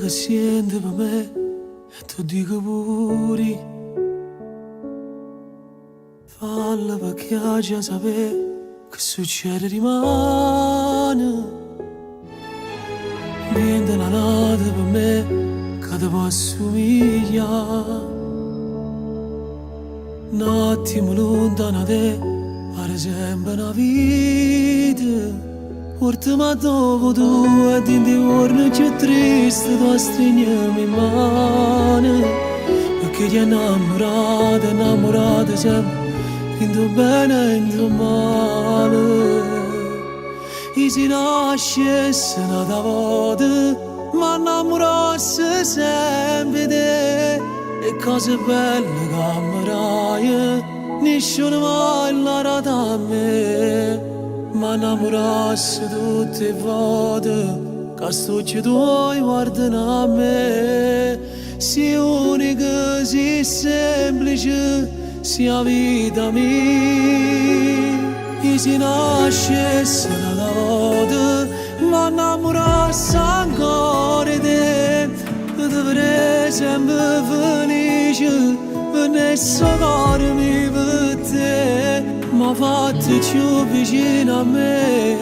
Che siente pe' me e t' 'o dico pur'i'. Fallo pecché aggia sapé che succede dimane. 'Nvientala n'ata pe' me ca te po' assumiglià. N'attimo luntano 'a te pare sempe na vita. Puortame addò vuò tu e dint' 'e juorne cchiù triste tu astrigneme 'e mmane. Pecché chi è 'nnammurato è 'nnammurato sempe dint' 'o bbene e dint' 'o male. I' si nascesse n'ata vota m'annammurasse sempe 'e te. 'E cose belle ca me daje nisciuno mai l'ha date a me. M'annammurasse tutt' 'e vote ca st'uocchie tuoje guardano a me. Si unica, si semplice, si 'a vita mia. I' si nascesse n'ata vota m'annammurasse ancora 'e te. Pe te verè sempe felice, vennesse 'o core mio pe te. Ma fatte cchiù vicino a me,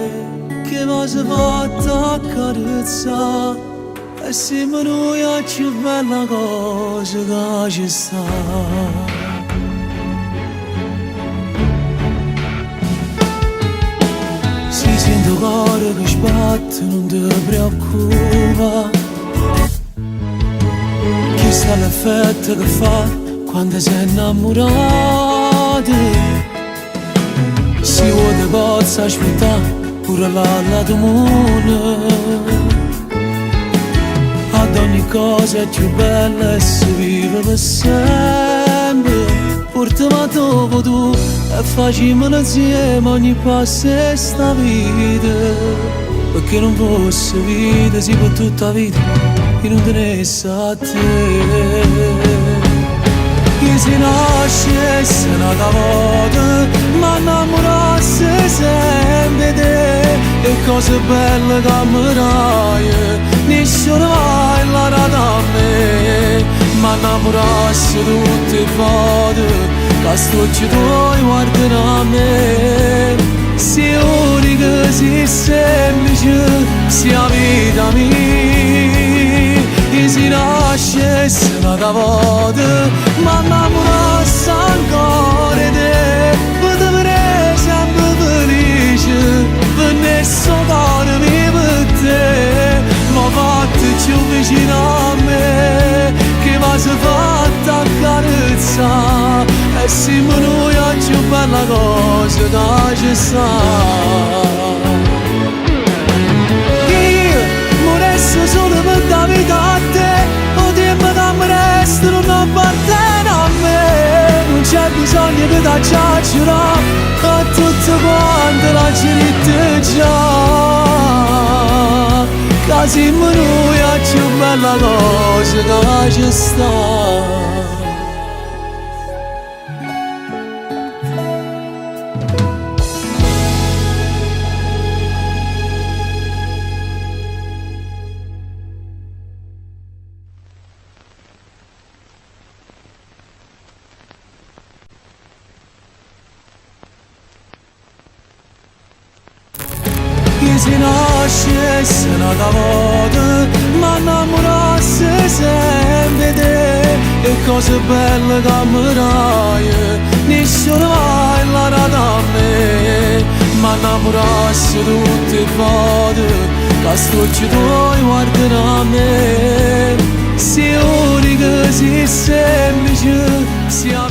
che m'hê fatto accarezzà. E simmo nuje 'a cchiù bella cosa ca ce sta. Si siente 'o core che sbatte nun te preoccupà. Chisto è l'effetto che fa quando s'è 'nnammurate. Si vuò te pozzo aspettà pure all'ato munno. Addò ogni cosa è cchiù bella e si vive pe sempe. Puortame addò vuò tu e facimmolo 'nzieme ogni passo 'e sta vita. Pecché nun fosse vita si pe tutta 'a vita io nun tenesse a te. I' si nascesse n'ata vota m'annammurasse sempe 'e te. 'E cose belle ca me daje nisciuno mai l'ha date a me. M'annammurasse tutt' 'e vote ca st'uocchie tuoje guardano a me. Si unica, si semplice, si 'a vita mia. I' si nascesse n'ata vota m'annammurasse ancora 'e te. Pe te verè sempe felice, vennesse 'o core mio pe te. Ma fatte cchiù vicino a me, che m'hê fatto accarezzà. E simmo nuje 'a cchiù bella cosa ca ce sta. Io muresse solo pe da vita a te, 'o tiempo ca me resta nun appartiene a me. Nun c'è bisogno che t'aggia giurà, a tutte quante l'aggio ditto già. Ca simmo nuje 'a cchiù bella cosa ca ce sta. I' si nascesse n'ata vota m'annammurasse sempe 'e te. 'E cose belle ca me daje nisciuno mai l'ha date a me. M'annammurasse tutt' 'e vote ca st'uocchie tuoje guardano a me. Si unica, si semplice, si 'a.